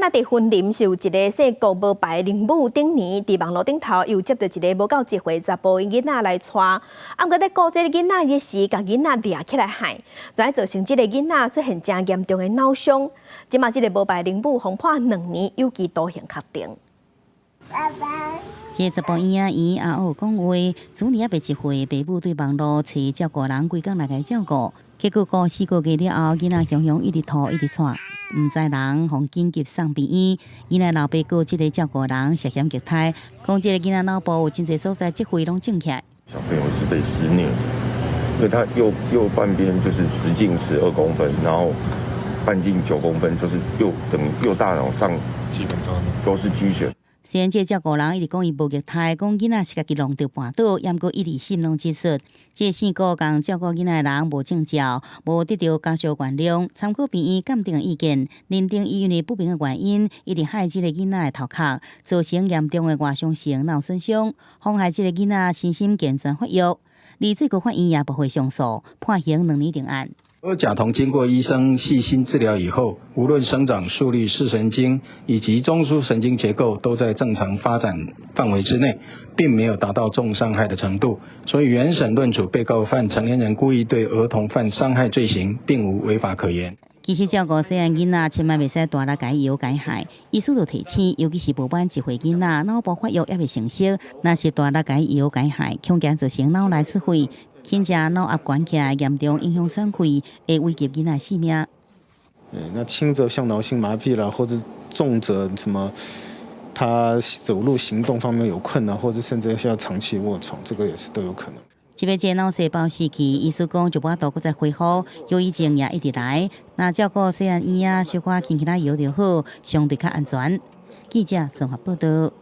啊，若佇雲林是有一个姓郭無牌的靈母，頂年佇網路頂頭又接著一个無夠1歲查埔囡仔來帶，啊，毋過咧顧這个囡仔的時，共囡仔掠起來害，怎造成這个囡仔出現誠嚴重的腦傷。這馬這个無牌靈母予判2年有期徒刑確定。爸爸。這查埔嬰仔醫阿學講話，子女猶未1歲，爸母對網路揣照顧人，規工來共照顧。結果過4個月了後，囡仔雄雄一直吐一直喘，毋知人予緊急送病院。囡仔老爸告這个照顧人涉嫌虐待，講這个囡仔腦部有真濟所在積血攏腫起來。小朋友是被施虐，因為他右半邊就是直徑12公分，然後半徑9公分，就是右等於右大腦上基本上都是積血。雖然這照顧人一直講伊無虐待，講囡仔是家己弄著絆倒，毋過一直信攏指出，這個姓郭共照顧囡仔的人無證照，無得著家屬原諒，參考病院鑑定的意見，認定伊因為不明的原因，一直害這个囡仔的頭殼，造成嚴重的外傷性腦損傷，妨害這个囡仔身心健全發育。而最高法院也駁回上訴，判刑2年定案。而甲童經過醫生細心治療以後，無論生長速率、視神經以及中樞神經結構都在正常發展範圍之內，並沒有達到重傷害的程度，所以原審論處被告犯成年人故意對兒童犯傷害罪行，並無違法可言。其實照顧細漢囡仔，千萬袂使大力共伊搖共害。醫師就提醒，尤其是無滿1歲囡仔，腦部發育猶未成熟，若是大力共伊搖共害，恐驚造成腦內出血。輕者腦壓懸起來，嚴重影響喘氣，會危及囡仔性命。對，那輕則像腦性麻痹啦，或者重則什麼，他走路行動方面有困難，或者甚至需要長期臥床，這個也是都有可能。這擺這腦細胞死去，醫師講就無法度閣再恢復，後遺症也一直來。若照顧細漢嬰仔，小可輕輕仔搖就好，相對較安全。記者綜合報導。